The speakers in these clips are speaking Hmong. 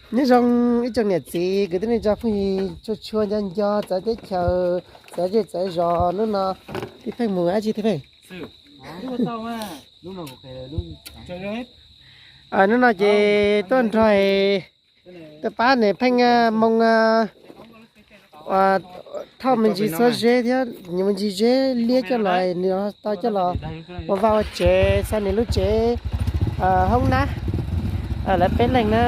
Nyob zoo ib tsoom niam txiv kwv tij neej tsa phooj ywg tshua tshua nco nco txawv teb chaws, txawv zej txawv zos. Hnub no Tij Pheej mus dab tsi Tij Pheej? Hnub no ces tuaj nrog, tuaj pab niam Pheej moo, thauj me ntsis xuab zeb thiab me ntsis zeb liab coj los, nws tau coj los ua vaj ua tsev, xa nws lub tsev hoob nab, lawv peb leeg na.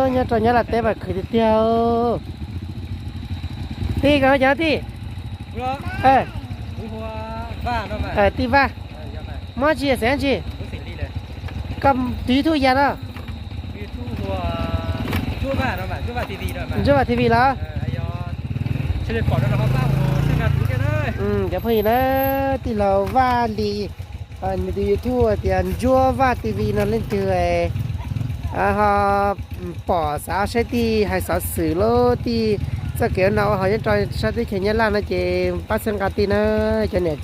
Nyob rau Nyab Laj teb mas khwv tiag tiag. Tij, koj cov tij. Tij Vaj, muab tsi xeev tsi. Koj tus YouTube yam no? Ntsuab Vaj T V los? Cov phooj ywg na, tij laug Vaj Lis, nws tus YouTube tias Ntsuab Vaj T V no, leej twg ho pom xav saib tij hais xov xwm los tij txoj kev ua noj ua haus nyob rau sab teb chaws Nyab Laj no ces pab txhawb nqa tij na, cov niam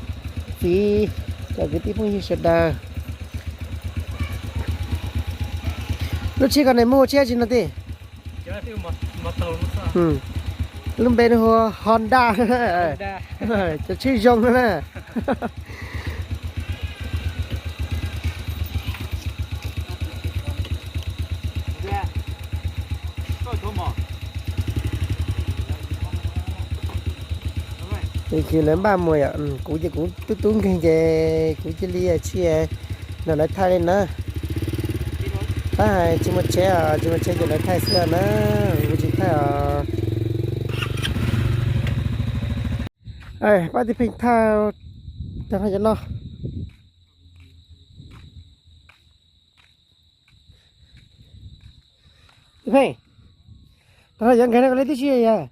txiv, cov kwv tij phooj ywg sawv daws. Lub tsheb ko nws muaj tsheb tsi no tij? Lub npe nws hu Honda, cov tsheb zoo no na. Ces lawv npaj mus yom, kuv ces kuv tub tub nkeeg ces kuv cia li tsis nrog lawv thaij li na. Tab hais tsis muaj tsheb, tsis muaj tsheb ces lawv thaij xwb na, kuv tsis thaij os. Pab Tij Pheej thaij, thaij cov no. Tij Pheej, thaij cov nkag no li tib si yog.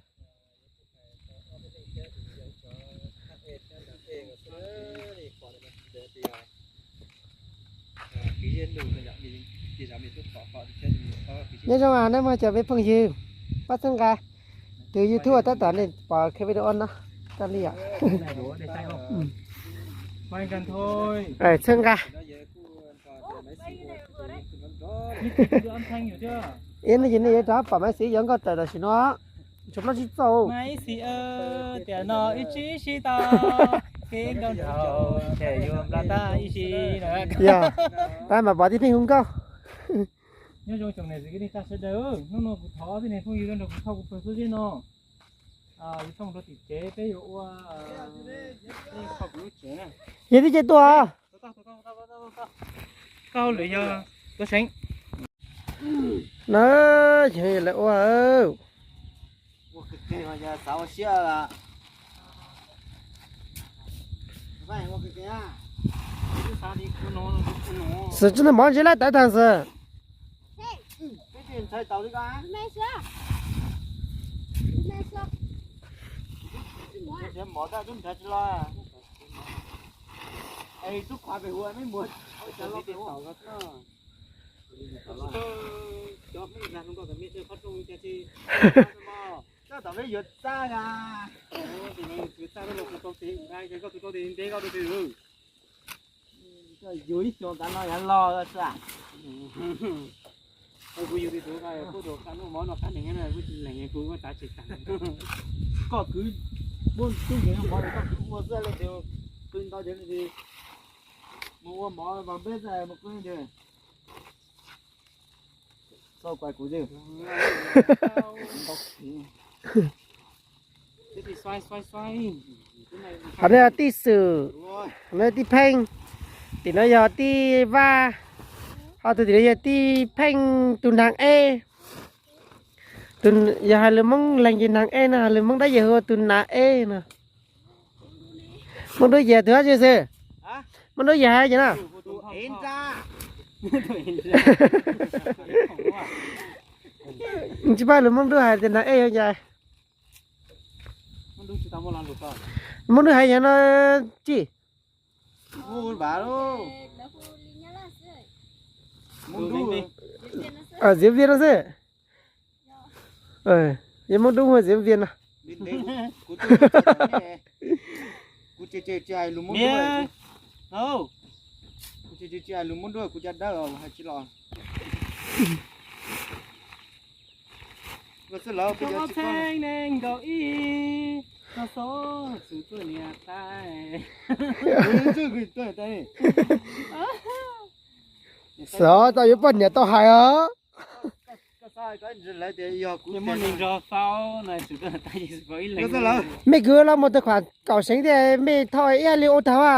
Nyob zoo nej muaj cov me phooj ywg pab txhawb nqa, tus YouTube tab tom nej pom kiag video no, tag li yom. Txhawb nqa. Ib no ces nej yuav rov pom Maiv Xiv yuav nkauj tawm tam sim no. Tshuav plaub tsib txoj. Maiv Xiv, tiam no ib tsib sib tau kev nkauj, ces yuav nplas tag ib si. Yog, tab mas pom Tij Pheej hu nkauj. Nyob zoo tsoom niam txiv kwv tij neej tsa sawv daws, hnub no kuv thov tib neeg phooj ywg nrog kuv thauj kuv pawg xuab zeb no. Yus thauj mus rau tim tsev peb yuav ua, peb yuav thauj kuv lub tsev na. Yog tib ce tuaj. Koj hauj lwm yog tuav seev. Na, yog lawv ua. Xwm tsi mov ntsis laj tawv tag xwm. Cov peb yuav txaj na. Yuav txaj no los kuv tau tes nqa, koj tus tau tes nte koj tus tes. Koj yuav ib xyoos tav no yav los xwb. Kuv yug tus tus kuj tus qab nuj mov no qab neeg na, kuv lees kuv tav tsis tag. Koj kwv muaj tub nkeeg mov koj kwv ua xwb, leej twg pw ntau ces leej twg mus ua mov vas npeb xwb mus kwv leej twg. Txhob kuv. Qhov no yog Tij Xwm, qhov no yog Tij Pheej, tim no yog Tij Vaj, ho tus tim no yog Tij Pheej tus nag ej. Yog hais lus Hmoob leeg ces nag ej no, hais lus Hmoob Dab Yeeg hu ua tus nas ej no. Hmoob Dub Yeeg tus dab tsi xwb? Hmoob Dub Yeeg hais ces no. Tsis pab lus Hmoob Dub hais tias nas ej yog cas. Hmoob Dub hais yog no tsi. Xiv Viaj no xwb. Yog Hmoob Dub hu Xiv Viaj no. Tsis tsis hais lus muab nruab kuv caj dawb os, hais tsis los. Koj xwb lawm, peb cov tsis koj. Nees nkaum ib, no xov txwv tuaj niam tais. Xov tau yuav poj niam tau hais os. Mej kwv los mus tais khuam kaum seev tiag, mej thauj ib hab li ua tag a.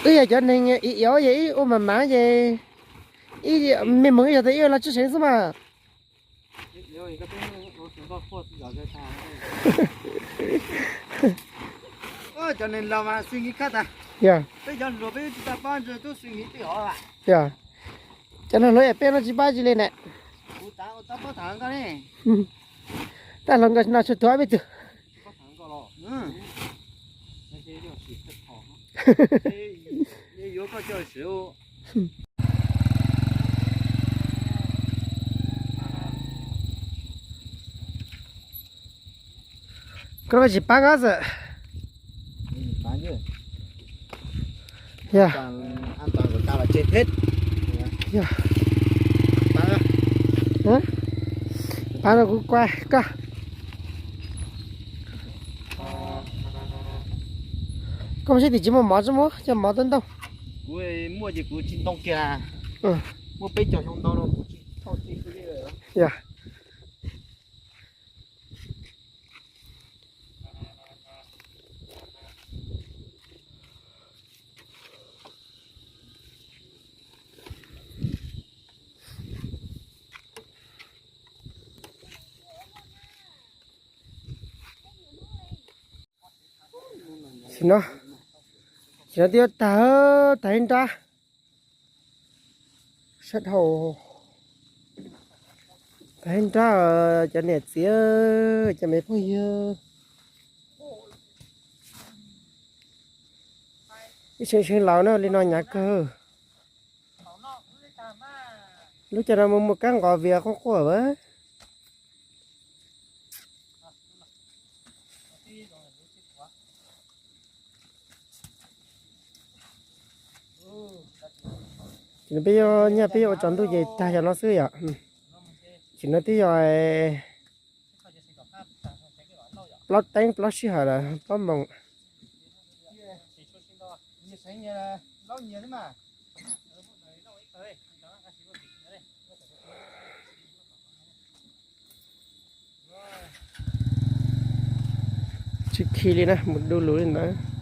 Wb yog cov neeg iav iav ces ib ua mas mas ces ib mej moog ib yog tas ib ua los tswj seev xwb mas. Cov neeg laus mas xwm nyiv khab tas. Yog. Peb cov hluas peb tsis tau paub ntsis tub xwm nyiv twb hov. Yog. Cov neeg hluas peb no tsis paub tsi li na. Kuv tas ua tab paub tham nkoj ne. Tab hluas nkawd no tshuav tuav peb tug. Koj tsis paub koj xwb. Yog. Yog. Paub no kuv kuaj koj. Koj mus saib tim tsis muaj mov tsi muab cov mov tuaj ntau. Kuv muaj ces kuv tsis ntoo kiag. Muaj peb caug xyoo ntau no kuv tsis thauj txij li. Yog. Sim no, sim no twb yuav tag, tag ib nrab. Sab dhau, tag ib nrab, cov niam txiv, cov me phooj ywg. Ib seev seev laus na li no hnyav kawg. Lub caij no mus muaj kab nqos vias quaj quaj lawm. Ces peb yuav nyiaj peb yuav ua tsaus ntuj ces tag yog no xwb yom. Ces no twb yog plaub teev plaub sij hawm lawm, plaub moos. Tsis khi li na, mus du lug li ntawd.